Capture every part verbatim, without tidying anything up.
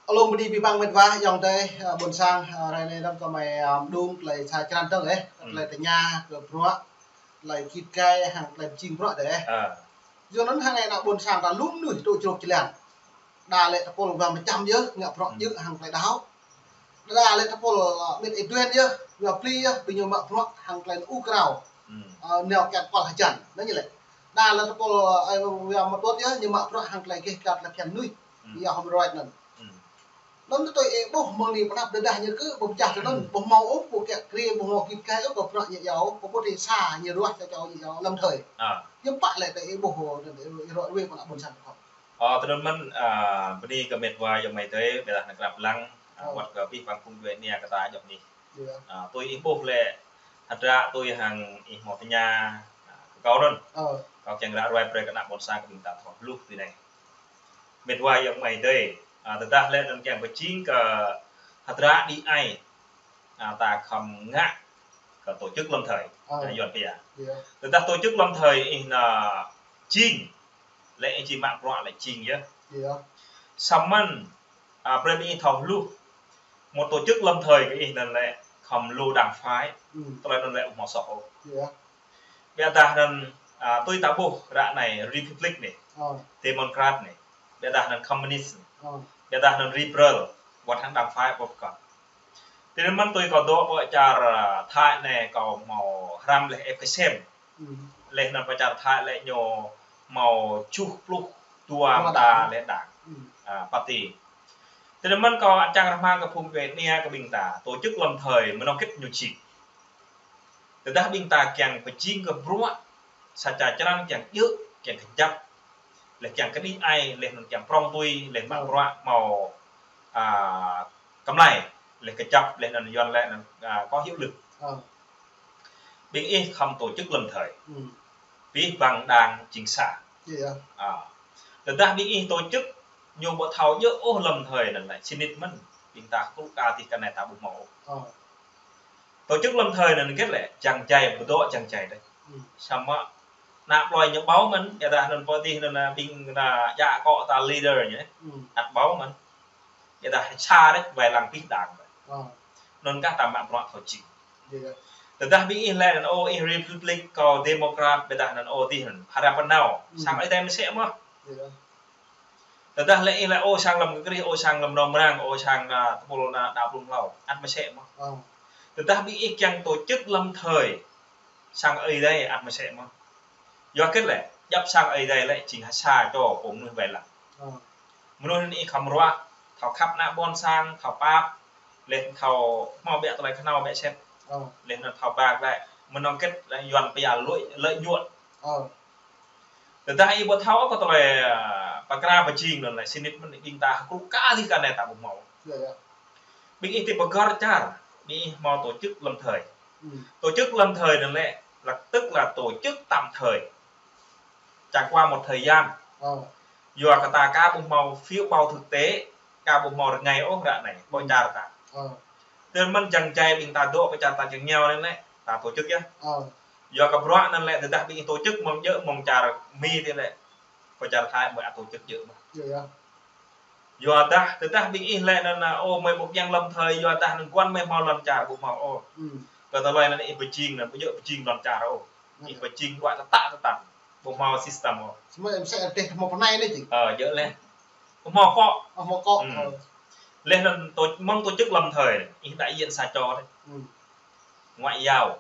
Alo, bơni abih bang mĕt wa ayŏng adơi, ơ, ƀôn sang, ơ, hrơi anai anŭn kâo mơ̆, ơ, mơđung tơlơi sa črăn dơ̆ng, ơ, hmm, tơlơi tơña kơ bruă, tơlơi git gai hăng tơlơi pơjing bruă dih, ơ. Ơ. Yua anŭn hăng anai ană ƀôn sang ta lŏm mơnuih tŭ črôk čơlan. Đa lĕ tơpul wa mơčăm yơh, ngă bruă, hmm, djơ̆ hăng tơlơi đaŏ. Đa lĕ tơpul, ơ, mĕt ê duen yơh, wa pli yơh, ƀing ñu mă bruă hăng tơlơi u krao. Hmm. Ơ, nao kiăng kual hơjăn, anŭn ñu lĕ. Đa lĕ tơpul, ơ, wa mơtuăt yơh, ñu mă bruă hăng tơlơi gêh gat tơlơi phiăn mơnuih. Hmm. Yua human right anŭn. Hmm. Anŭn tui ih ƀuh mơ̆ng anai pơ anăp tơdah ñu kơ ƀu pơčah tui anŭn, hmm, ƀu hmâo ôh, ƀu kiăng kri, ƀu hmâo git gai ôh, kơ bruă ñu iâu, kơ ƀu thâo sa ñu ruah sa čô ñu iâu lâm thời. Ơ. Ñu pă lĕ tui ih ƀuh, ơ, ih rŏ ruai pơ anăp ƀôn sang kâo. Ơ, tui anŭn mơ̆n, ơ, bơni kơ mĕt wa ayŏng amai adơi, ƀiădah ană krăp lăng, ơ, ơ, wơ̆t kơ abih bang phung djuai ania kơ ta djŏp anih. Yơh. Ơ, tui ih ƀuh lĕ, hơdră tui hăng ih hmâo tơña, ơ, kơ kâo anŭn. Ơ. Kâo kiăng ră ruai brơi kơ ană ƀôn sang kơ ƀing ta thâo hluh tui anai. Mĕt wa ayŏng amai adơi, ơ, tơdah lĕ anŭn kiăng pơjing kơ hơdră đĭ ai, ơ, ta khŏm ngă kơ tổ chức lâm thời, ơ, ơ, Yuan pia. Yơh. Tơdah tổ chức lâm thời ih nao jing, lĕ ih či mă bruă lĕ jing yơh. Yơh. Samơ̆, ơ, brơi ƀing ih thâo hluh. Một tổ chức lâm thời kơ ih anŭn lĕ khŏm lu đảng phái. Hmm. Tơlơi anŭn lĕ ƀu hmâo soh ôh. Yơh. Ƀiădah anŭn, ơ, tui ta ƀuh ră anai Republic anai, ơ, Democrat anai, ƀiădah anŭn Communist anai, ơ, ƀiădah anŭn Liberal, wơ̆t hăng đảng phái ƀu pơkŏn. Tui anŭn mơ̆n tui kâo dŏ ƀơi čar, ơ, Thái anai kâo hmâo hrăm leh ĕp kơsem. Hmm. Leh anŭn pơ čar Thái lĕ ñu hmâo tơjuh pluh dua mơta leh đảng. Hmm. Ơ, parti. Tui anŭn mơ̆n kâo ăt čang rơmang kơ phung djuai ania kơ ƀing ta, tổ chức lâm thời mơnơ̆ng hơget ñu jing. Tơdah ƀing ta kiăng pơjing kơ bruă, sa črăn kiăng djơ̆, kiăng kơjăp, leh kiăng kơđi ai, leh anŭn kiăng prŏng tui, leh mă, ơ, bruă hmâo, ơ, kơmlai, leh kơjăp, leh anŭn Yuan lĕ anŭn, ơ, có hiệu lực. Ơ. Ƀing ih khŏm tổ chức lâm thời. Hmm. Abih bang đang jing sa. Yơh. Ơ. Tơdah ƀing ih tổ chức ñu ƀu thâo djơ̆ ôh lâm thời anŭn lĕ, sĭt nik mơ̆n, ƀing ta kru ka tih kơ anai ta ƀu hmâo. Ơ. Tổ chức lâm thời anŭn hơget lĕ, jăng jai, ƀu dŏ jăng jai đôč. Hmm. Samơ̆ ană plơi ñu ƀuh mơ̆n, ƀiădah anŭn pơ tih anŭn, ơ, ƀing ană djă akŏ ta leader ñu, hmm, ăt ƀuh mơ̆n. Ƀiădah sa đôč wai lăng abih đang. Ơ. Anŭn kah ta mă bruă thâo jing. Yơh. Tơdah ƀing ih lĕ anŭn, ô, ih Republic, kâo Democrat, ƀiădah anŭn, ô, tih anŭn, hơdră pơ anŭn, hmm, sang Ơi Adai mơsĕ mơ̆n. Yơh. Tơdah lĕ ih lĕ, ô, sang lăm kơ Krist, ô, sang lăm nong mrang, ô, sang, ơ, tơpul ană đa blung hlâo, ăt mơsĕ mơ̆n. Ơ. Tơdah ƀing ih kiăng tổ chức lâm thời, sang Ơi Adai ăt mơsĕ mơ̆n. Yua hơget lĕ, djŏp sang Ơi Adai lĕ jing ha sa čô pô mơnuih wai lăng. Ơ. Mơnuih anŭn ih khŏm ruah, thâo khăp ană ƀôn sang, thâo pap, leh thâo hmâo ƀiă tơlơi kơnâo ƀiă sĕt. Ơ. Leh anŭn thâo ba lĕ, mơnơ̆ng hơget lĕ Yuan pia lợi, lợi nhuận. Ơ. Tơdah ih ƀu thâo kơ tơlơi, ơ, pơkra pơjing anŭn lĕ, sĭt nik mơ̆n ƀing ta kru ka tih kơ anai ta ƀu hmâo. Yơh, yơh. Ƀing ih tui pơgăr čar, ƀing ih hmâo tổ chức lâm thời. Hmm. Tổ chức lâm thời anŭn lĕ, lập tức là tổ chức tạm thời. Chẳng qua một thời gian. Ơ. Yua kơ ta ka ƀu hmâo phiếu bầu thực tế, ka ƀu hmâo rơngai ôh ră anai, ƀơi, hmm, čar ta. Ơ. Tui anŭn mơ̆n jăng jai ƀing ta dŏ pơ čar ta jing ñu anŭn lĕ, ta tổ chức yơh. Ơ. Yua kơ bruă anŭn lĕ, tơdah ƀing ih tổ chức mơ̆ng djơ̆ mơ̆ng čar Mi tih lĕ, pơ čar Thái mơ̆ ăt tổ chức djơ̆ mơ̆n. Yơh, yơh. Yua dah, tơdah ƀing ih lĕ anŭn, ô, mơi ƀu kiăng lâm thời, yua dah anŭn guăn mơi hmâo lŏn čar ƀu hmâo ôh. Hmm. Kơ tơlơi anŭn ih pơjing anŭn, ƀu djơ̆ pơjing lŏn čar ôh. Ih, hmm, pơjing đuaĭ tơtă tơtăn. Ƀu hmâo system ôh. Samơ̆ em sẽ rơdêh hmâo pơ anai anai jing. Ơ, djơ̆ leh. Ƀu hmâo akŏ. Ƀu hmâo akŏ. Hmm. Ơ. Leh anŭn tổ, mơ̆ng tổ chức lâm thời, ih đại diện sa čô đôč. Hmm. Ngoại giao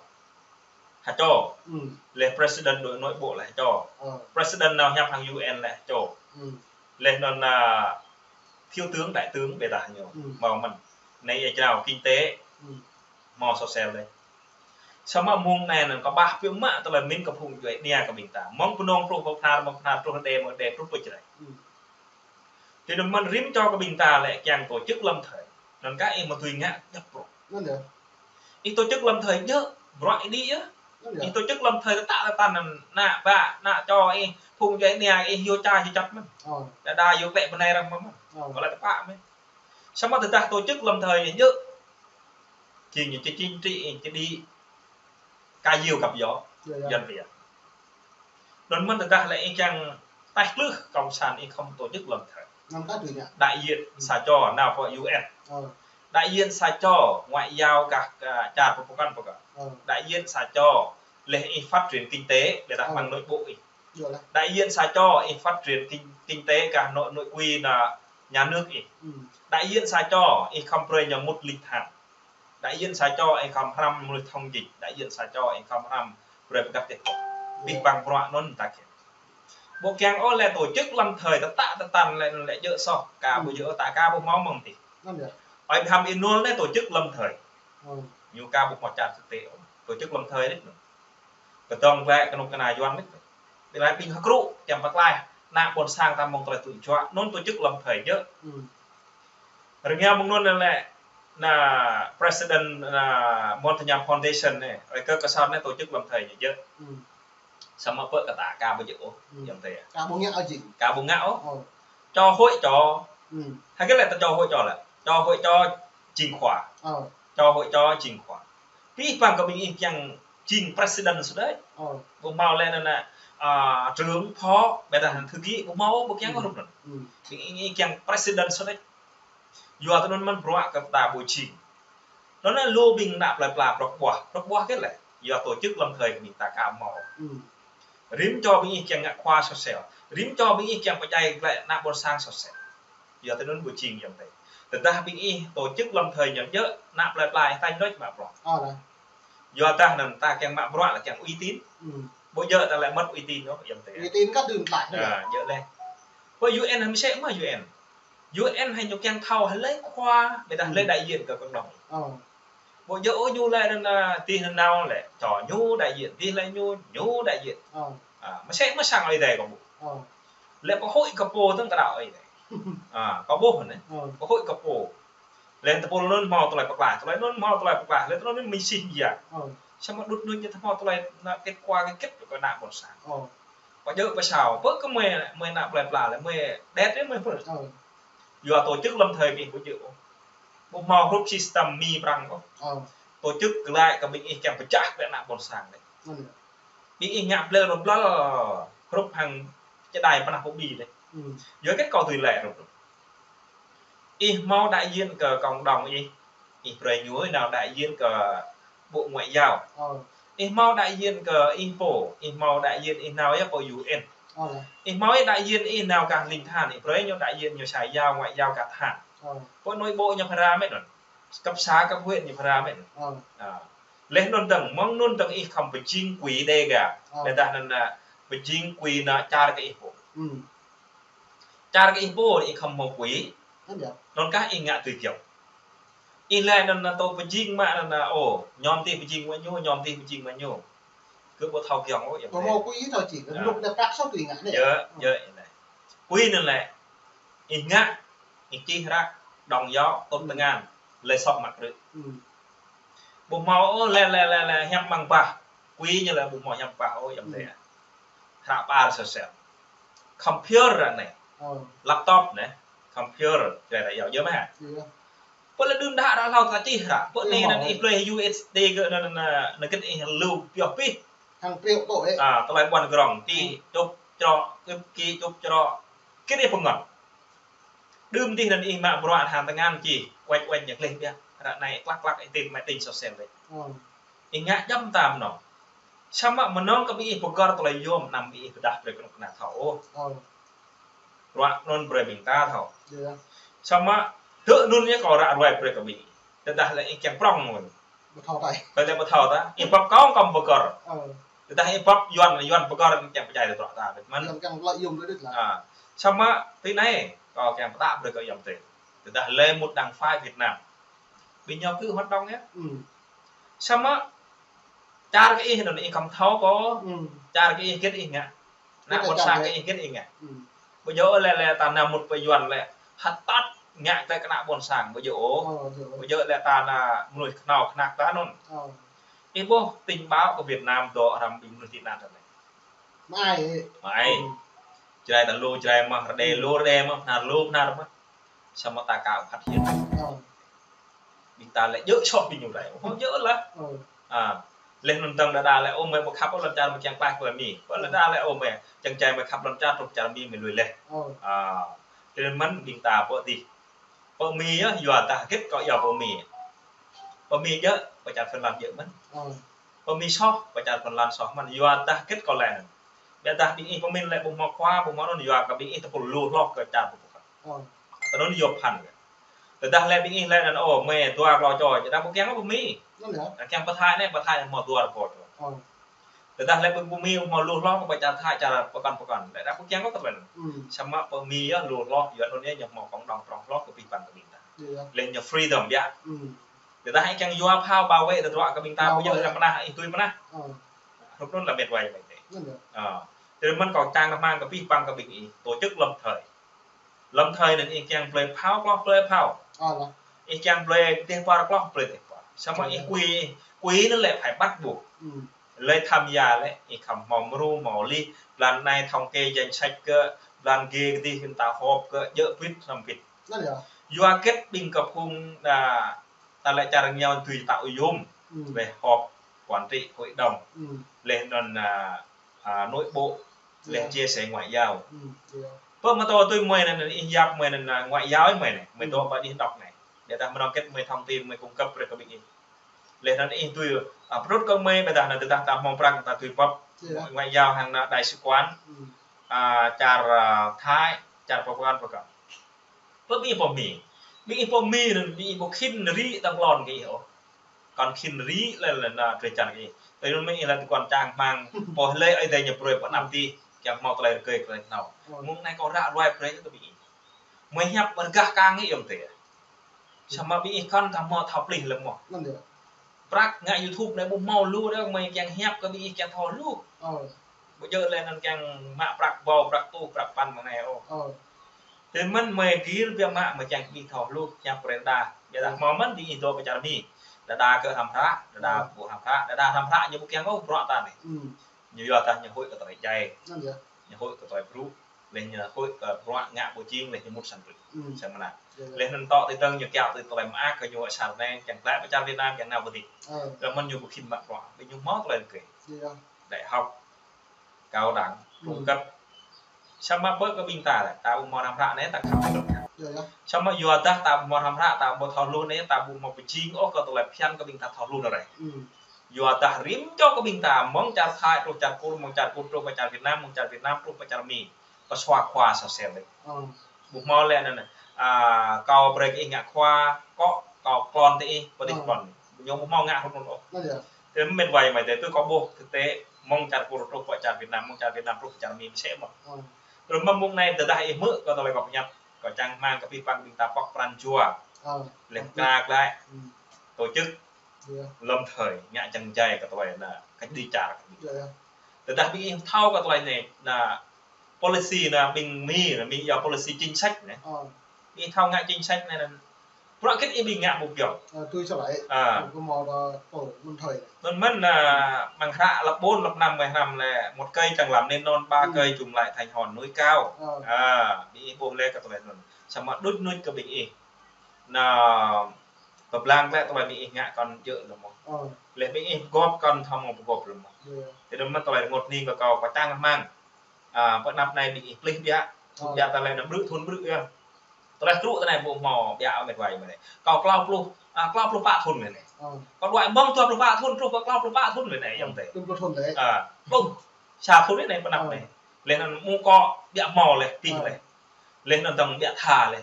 ha čô. Hmm. Leh president nội, nội bộ lĕ ha čô. Ơ. President nao hiăp hăng U N lĕ ha čô. Hmm. Leh anŭn, ơ, thiếu tướng, đại tướng ƀiădah ñu. Hmm. Hmâo mơ̆n. Anai ia jrao kinh tế. Hmm. Hmâo social đôč. Samơ̆ mơ̆ng anai anŭn kâo ƀuh biă mă tơlơi pơmĭn kơ phung djuai ania kơ ƀing ta. Mơ̆ng Bunong truh pơ Bahnar, mơ̆ng Bahnar truh Êđê, mơ̆ng Êđê truh pơ Jrai. Hmm. Tui anŭn mơ̆n rĭm čô kơ ƀing ta lĕ kiăng tổ chức lâm thời. Anŭn kah ih mă tui ngă djŏp bruă. Anŭn yơh. Ih tổ chức lâm thời djơ̆, bruă ih đĭ yơh. Anŭn yơh. Ih tổ chức lâm thời tơtă tơtăn anŭn, ană bă, ană čô ih, phung djuai ania ih yua ča či čăt mơ̆n. Ơ. Đa đa yua klĕ bơnai arăng mơ̆n. Ơ. Kơ lĕ tơpă mơ̆n. Samơ̆ tơdah tổ chức lâm thời djơ̆, jing ñu či chính trị, či đĭ, ka yua găp yua. Yơh, yơh. Yuan pia. Anŭn mơ̆n tơdah lĕ ih kiăng taih klưh cộng sản ih khŏm tổ chức lâm thời. Năm cá tui ngă. Đại diện sa čô nao pơ U N. Ờ. Đại diện sa čô ngoại giao kah, kah čar pơpơkŏn pơkŏn. Ờ. Đại diện sa čô lĕ ih phát triển kinh tế, lĕ dah mơ̆ng nội bộ ih. Đại diện sa čô ih phát triển kinh, kinh tế kah nội, nội quy nă nhà nước ih. Đại diện sa čô ih khŏm brơi ñu mŭt ling than. Đại diện sa čô ih khŏm hrăm mơnuih thông dịch. Đại diện sa čô ih khŏm hrăm brơi pơgăt tĕh. Bih băng bruă anŭn ta kiăng. Ƀu kiăng ôh lĕ tổ chức lâm thời tơtă tơtăn lĕ, lĕ djơ̆ soh. Ka ƀu djơ̆ ôh, ta ka ƀu hmâo mơ̆ng tih. Ơi ƀu hăm inul anai tổ chức lâm thời. Ñu ka ƀu hmâo čar thực tế ôh. Tổ chức lâm thời đĕč. Kơdŏng wơ̆t kơnuk kơna Yuan đĕč. Ƀing laĭ ƀing hơkrŭ, kiăng pơklaih, ană ƀôn sang ta mơ̆ng tơlơi tŭ juă, anŭn tổ chức lâm thời djơ̆. Rơngiă mơ̆ng anŭn lĕ, nă President, nă Montagna Foundation anai, ơi kơ kơsor anai tổ chức lâm thời djơ̆. Samơ̆ pơ kơ ta ka ƀu djơ̆ ôh, yơh tơ. Ka ƀu ngă ôh jing. Ka ƀu ngă ôh. Ơ. Cho hội cho. Hơget lĕ ta cho hội cho lĕ. Cho hội cho jing khua. Ơ. Cho hội cho jing khua. Bih băng kơ ƀing ih kiăng jing president sudah. Ơ. Ƀu hmâo lĕ nă, nă, à, trưởng phó, ƀôdah thư ký, ƀu hmâo, ƀu kiăng rup anŭn. Ƀing ih kiăng president sudah. Yua tơ anŭn mơ̆n bruă kơ ta ƀu jing. Anŭn lu ƀing ană plơi pla prŏk ƀuah, prŏk ƀuah kơ lĕ. Yua tổ chức lâm thời kơ ƀing ta ka hmâo. Rĭm čô ƀing ih kiăng ngă khua sosel. Rĭm čô ƀing ih kiăng pơdjai glaĭ ană ƀôn sang sosel. Yua tơ anŭn ƀu jing yơh tơ. Tơdah ƀing ih tổ chức lâm thời ñu djơ̆, ană plơi pla ih tañ đôč mă bruă. Ơ, dah. Yua dah anŭn ta kiăng mă bruă lĕ kiăng uy tín. Ƀu djơ̆ ta lĕ mơ̆t uy tín ôh, yơh tơ. Uy tín kah đưm tlaih. Ơ, djơ̆ lĕ. Ƀơi U N hăm sĕ mơ̆ U N. U N hăng ñu kiăng thâo hlơi khua, ƀôdah hlơi đại diện kơ cộng đồng. Ơ. Ƀu djơ̆ ôh ñu lĕ anŭn, à, tih anŭn nao lĕ, cho ñu đại diện, tih lĕ ñu, ñu đại diện. Ơ. À, mơsĕ mơ̆ sang Ơi Adai kơ ƀu. Ơ. Lĕ pơhŭi kơ pô tơ̆ng kơ đaŏ Ơi Adai. À, kơ ƀuh anai. Ơ. Pơhŭi kơ pô. Lĕ tơpul anŭn hmâo tơlơi pơklaih, tơlơi anŭn hmâo tơlơi pơklaih, lĕ tơlơi anŭn mĭn sĭt yơh. Ơ. Samơ̆ đŭt đŭt ñu hmâo tơlơi nă kết quả kơ kĕt kơ ană ƀôn sang. Ơ. Pơdjơ̆ pơsao, pơ kơ mơi, mơi ană plơi pla lĕ, mơi đet lĕ mơi pơ. Ơ. Yua tổ chức lâm thời ƀing ƀu djơ̆ ôh. Ƀu hmâo hrup system Mi Prăng ôh. Ơ. Tổ chức glaĭ kơ ƀing ih kiăng pơčah kơ ană ƀôn sang lĕ. Ơ. Ƀing ih ngă blel rơblel hrup hăng čơđai pơnah pơbi lĕ. Yua hơget kâo tui lĕ hrup hrup. Ih hmâo đại diện kơ cộng đồng ih. Ih brơi ñu nao đại diện kơ Bộ Ngoại giao. Ơ. Ih hmâo đại diện kơ ih pô, ih hmâo đại diện ih nao yơh pơ U N. Ơ. Ih hmâo ih đại diện ih nao kah ling than, ih brơi ñu đại diện ñu sa giao ngoại giao kah than. Ơ. Pơ nội bộ ñu phara mĕt anŭn. Cấp xã, cấp huyện ñu phara mĕt anŭn. Ơ. À. Lĕ anŭn tơ̆ng, mơ̆ng anŭn tơ̆ng ih khŏm pơjing quỹ Đêga. Ơ. Lĕ dah anŭn, à, pơjing quỹ nă čar kơ ih pô. Čar kơ ih pô ih khŏm hmâo quỹ. Anŭn kah ih ngă tui kiăng. Ih lĕ anŭn, anŭn tơ pơjing mă anŭn, anŭn, ô, ñŏm tih pơjing mă ñu, ñŏm tih pơjing mă ñu. Kơ ƀu thâo kiăng ôh, yơh. Ƀu hmâo quỹ thâo čih, lŭk đe prăk sô tui ngă anai. Yơh, yơh, anai. Quỹ anŭn lĕ, ih ngă, ih čih ră, đŏng yơh, tŭm tơngan, lĕ sŏk mă krư̆. Ƀu hmâo ôh, lĕ, lĕ, lĕ, lĕ, hiăp mơ̆ng bah. Quỹ ñu lĕ ƀu hmâo hiăp bah ôh, yơh tơ. Hră ƀar sosel. Computer anai. Ơ. Laptop anai. Computer, kơ ta yua yơh mơ̆ hă? Yơh. Pơ lĕ đưm đă ră hlâo ta čih ră. Pơ anai anŭn ih plơi U S D kơ anŭn, anŭn, anŭn kơ ih lu pioh pih. Hàng triệu đô ấy. À, tơlơi ƀuăn grong, ti, čŭp, črŏ, kip, ki, čŭp, črŏ. Kơ ih pơngăt. Đưm tih anŭn ih mă bruă hăng tơngan čih, wĕč wĕč ñu klih biă. Ră anai klăk klăk ih tĭm mă tĭng sosel lĕ. Ih ngă jăm tam anŭn. Samơ̆ mơnơ̆ng kơ ƀing ih pơgăr tơlơi yôm anăm ƀing ih pơdah brơi kơnuk kơna thâo ôh. Bruă anŭn brơi ƀing ta thâo. Samơ̆ tơ anŭn yơh kâo ră ruai brơi kơ ƀing ih. Tơdah lĕ ih kiăng prŏng mơ̆n. Ƀu thâo ta. Tơdah ƀu thâo ta. Ih pap kông kông pơgăr. Tơdah ih pap Yuan, Yuan pơgăr kiăng pơdjai tơdruă ta. Mơ̆n. Yuan kiăng lăi yôm đôč lah. À. Samơ̆ tui anai, kâo kiăng pơtă brơi kơ yôm tê. Tơdah lĕ mŭt đang phái Việt Nam. Ƀing ñu kơ hoạt động yơh. Samơ̆ čar kơ ih anŭn ih khŏm thâo kơ. Čar kơ ih hơget ih ngă. Ană ƀôn sang kơ ih hơget ih ngă. Ƀu djơ̆ lĕ, lĕ ta nao mŭt pơ Yuan lĕ. Hơtăt ngă tơ kơ ană ƀôn sang. Ƀu djơ̆ ôh. Ƀu djơ̆ lĕ ta nao mơnuih kơnuk kơna ta anŭn. Ih ƀuh tin báo kơ Việt Nam dŏ hrăm ƀing mơnuih tị nạn anai. Mai. Mai. Jrai ta lu jrai mơ̆n, rơđê lu rơđê mơ̆n, phnar lu phnar mơ̆n. Samơ̆ ta ka phát hiện. Ƀing ta lĕ djơ̆ soh ƀing ñu rai. Ƀu djơ̆ lah. À, lĕ anŭn tơ̆ng đa đa lĕ, ô, mơi ƀu khăp lŏn čar mơi kiăng klaih pơ Mi. Pơ đa đa lĕ, ô, mơi, čang čai mơi khăp lŏn čar, truh čar Mi mơi lui lĕ. À, Tơl mơ̆n ƀing ta pơ adih. Pơ Mi yơh, yua dah hơget kơ yua pơ Mi. Pơ Mi djơ̆, pơ čar Phần Lan djơ̆ mơ̆n. Pơ Mi soh, pơ čar Phần Lan soh mơ̆n. Yua dah hơget kơ lĕ. Biă dah ƀing ih pơmin lĕ ƀu hmâo khua, ƀu hmâo anŭn yua kơ ƀing ih tơpul lu hloh kơ čar pơpŭ. Tơ anŭn yua phăn kơ. Tơdah lĕ ƀing ih lĕ anŭn, ơ, mơi dua klâo čô, čơđa ƀu kiăng kơ pơ Mi. Anŭn yơh. Kiăng pơ Thái anai, pơ Thái hmâo dua rơbâo čô. Tơdah lĕ pơ Mi hmâo lu hloh kơ pơ čar Thái, čar pơkŏn pơkŏn. Lĕ đa ƀu kiăng kơ tơlơi anŭn. Samơ̆ pơ Mi yơh lu hloh, yua anŭn yơh ñu hmâo cộng đồng prŏng hloh kơ pih păng kơ ƀing ta. Lĕ ñu freedom biă. Tơdah ih kiăng yua phao bảo vệ tơdruă kơ ƀing ta, ƀu djơ̆ ih mơnah, ih tui mơnah. Hrup anŭn lĕ mĕt wa mơi tê. Tơl mơ̆n kâo čang rơmang kơ pih păng kơ ƀing ih, tổ chức lâm thời. Lâm thời anŭn ih kiăng plơi phao, klŏh plơi phao. Ih kiăng plơi teh par, klŏh plơi teh par. Samơ̆ ih kui, kui anŭn lĕ phải bắt buộc. Lĕ tham gia lĕ, ih khăm hmâo mrô, hmâo lih, blan anai thống kê danh sách kơ, blan gê kơ dih kơ ta họp kơ, djơ̆ pit, samơ̆ pit. Yua hơget ƀing kơ phung, a, ta lĕ čar ñu tui ta ui yôm. Lĕ họp quản trị hội đồng. Lĕ anŭn, a, a, nội bộ, lĕ chia sẻ ngoại giao. Pơ mơ̆ tơ tui mơi anŭn, ih yap mơi anŭn, a, ngoại giao mơi anai, mơi tơ pơ dih đŏk anai. Biă dah mơnơ̆ng hơget mơi thông tin, mơi cung cấp brơi kơ ƀing ih. Lĕ anŭn ih tui, a, pơtrut kơ mơi, biă dah anŭn tơdah ta hmâo prăng ta tui pơ̆p ngoại giao hăng anŭn đại sứ quán, a, čar, a, Thái, čar pơkŏn pơkŏn. Pơ ƀing ih pơ Mi. Ƀing ih pơ Mi anŭn, ƀing ih ƀu khĭn rĭ tơlơi klon kơ ih ôh. Kŏn khĭn rĭ lĕ, lĕ anŭn drơi jăn kơ ih. Tơl anŭn mơi ih lĕ tơkuan čang rơmang, pô lĕ Ơi Adai ñu brơi pơ anăp dih, kiăng hmâo tơlơi rơgơi tơlơi thâo. Mơ̆ng anai kâo ră ruai brơi kơ ƀing ih. Mơi hiăp rơgah kang ih yôm tê. Samơ̆ ƀing ih kŏn ta hmâo thâo plih lĕ mơ̆. Prăk ngă YouTube anai ƀu hmâo lu đôč, mơi kiăng hiăp kơ ƀing ih kiăng thâo lu. Ƀu djơ̆ lĕ anŭn kiăng mă prăk ƀâo, prăk tuh, prăk păn mơ̆ng anai ôh. Tơl mơ̆n mơi gir biă mă mơi kiăng ƀing thâo lu, kiăng brơi đa. Biă dah hmâo mơ̆n ƀing ih dŏ pơ čar Mi. Đa đa kơ hrăm hră, đa đa ƀu hrăm hră, đa đa hrăm hră ñu ƀu kiăng ôh bruă ta anai. Ñu yua dah ñu huĭ kơ tơlơi djai. Ñu huĭ kơ tơlơi brŭ. Lĕ ñu huĭ kơ bruă ngă ƀu jing, lĕ ñu mŭt sang brơi. Sang mơnă. Lĕ anŭn tŏ tui dơ̆ng ñu kiaŏ tui tơlơi mơak kơ ñu asar anai, kiăng glaĭ pơ čar Việt Nam, kiăng nao pơ dih. Tơl mơ̆n ñu ƀu khĭn mă bruă. Ƀing ñu hmâo tơlơi rơgơi. Đại học, cao đẳng, trung cấp. Samơ̆ ƀơi kơ ƀing ta lĕ, ta ƀu hmâo hrăm hră anai, ta khăm. Samơ̆ yua dah ta ƀu hmâo hrăm hră, ta ƀu thâo lu anai, ta ƀu hmâo pơjing ôh kơ tơlơi phiăn kơ ƀing ta thâo lu anai. Yua dah rĭm čô kơ ƀing ta, mơ̆ng čar Thái truh čar Kur, mơ̆ng čar Kur truh pơ čar Việt Nam, mơ̆ng čar Việt Nam truh pơ čar Mi. Pơsua khua sosel lĕ. Ƀu hmâo lĕ anŭn, a, kâo brơi kơ ih ngă khua, kâo, kâo klon tơ ih, pơ dih klon. Ñu ƀu hmâo ngă hrup anŭn ôh. Tơl mơ̆n mĕt wa mơi tê, tui kâo ƀuh, tơtê, mơ̆ng čar Kur truh pơ čar Việt Nam, mơ̆ng čar Việt Nam truh pơ čar Mi mơsĕ mơ̆n. Tơl mơ̆n mơ̆ng anai tơdah ih hmư̆ kơ tơlơi kâo pơhiăp, kâo čang rơmang kơ pih păng ƀing ta pŏk pran jua. Lĕ kơna glaĭ, tổ chức, lâm thời, ngă jăng jai kơ tơlơi anŭn, cách đi čar. Tơdah ƀing ih thâo kơ tơlơi anai, anŭn policy anŭn ƀing Mi, anŭn Mi yua policy chính sách anai. Ih thâo ngă chính sách anai anŭn. Bruă hơget ih ƀing ngă ƀu pioh. Tui sơlai. Ƀu hmâo đa pô lâm thời. Anŭn mơ̆n, a, mơ̆ng hră lăp ƀôn, lăp năm mơi hrăm lĕ một cây chẳng làm nên non, ba cây chùm lại thành hòn núi cao. A, ƀing ih ƀuh lĕ kơ tơlơi anŭn. Samơ̆ đŭč nuč kơ ƀing ih. Anŭn pơblang lĕ tơlơi ƀing ih ngă kŏn djơ̆ lĕ mơ̆. Lĕ ƀing ih pơgop kŏn thâo mơ̆ pơgop lĕ mơ̆. Tơl mơ̆n tơlơi rơngot hning kơ kâo pơčang rơmang. A, pơ anăp anai ƀing ih plih biă. Biă ta lĕ anăm brư̆ thun brư̆ yơh. Tơlơi krŭ tơ anai ƀu hmâo biă ôh mĕt wa mơi anai. Kâo klâo pluh, a, klâo pluh pă thun lĕ anai. Kâo đuaĭ mơ̆ng dua pluh pă thun truh pơ klâo pluh pă thun lĕ anai yơh tê. Dua pluh thun lĕ. A, pluh sa thun lĕ anai pơ anăp anai. Lĕ anŭn mơ̆ng kâo biă hmâo lĕ, pih lĕ. Lĕ anŭn tơ̆ng biă tha lĕ.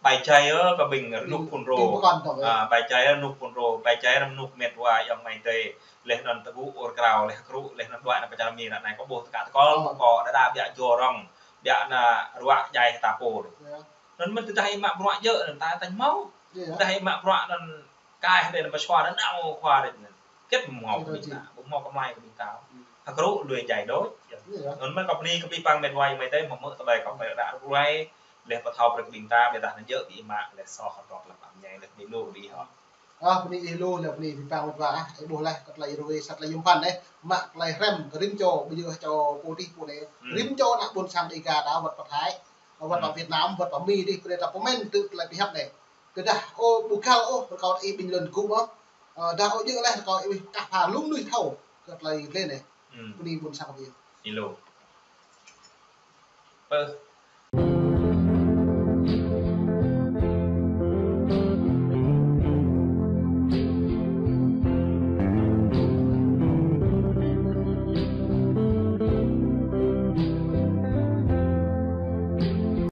Bai jai ơ kơ ƀing rơnŭk phun rô. A, bai jai ơ rơnŭk phun rô, bai jai ơ rơnŭk mĕt wa ayŏng amai adơi. Lĕ anŭn tơgŭ ur krao, lĕ krŭ, lĕ anŭn đuaĭ nao pơ čar Mi ră anai kâo ƀuh tơkă tơkol, kâo đa đa biă jô rŏng, biă anŭn ruă djai hơta pô. Anŭn mơ̆n tơdah ih mă bruă djơ̆ anŭn ta tañ hmâo. Tơdah ih mă bruă anŭn kai hơdai anŭn pơsua anŭn nao khua đôč anŭn. Hơget ƀu hmâo kơ ƀing ta, ƀu hmâo kơmlai kơ ƀing ta. Hơkrŭ lui djai đôč. Anŭn mơ̆n kâo bơni kơ pih păng mĕt wa ayŏng amai adơi mơ̆ hmư̆ tơlơi kâo pơră ruai. Lĕ pơthâo brơi kơ ƀing ta, biă dah anŭn djơ̆ ƀing ih mă, lĕ soh hơdrop lăp amai adơi, lĕ bơni lu kơ ƀing ih hŏ. A, bơni ih lu, lĕ bơni pih păng mĕt wa ah, ih ƀuh lĕ kơ tơlơi ruai sat tơlơi yôm phăn anai. Mă tơlơi hrăm kơ rĭm čô, ƀu djơ̆ čô pô dih pô anai. Rĭm čô ană ƀôn sang Dêga ta wơ̆t pơ Thái, wơ̆t pơ Việt Nam, wơ̆t pơ Mi dih, brơi ta pơmĭn tơ tơlơi pơhiăp anai. Tơdah, ơ, ƀu găl ôh, rơkâo ih ƀing lŏn gŭ mơ̆. Ơ, dah ôh djơ̆ lĕ, rơkâo ih kah pha lŏm nuih thâo kơ tơlơi gleh anai. Bơni ƀôn sang ƀing ih. Ih lu. Pơ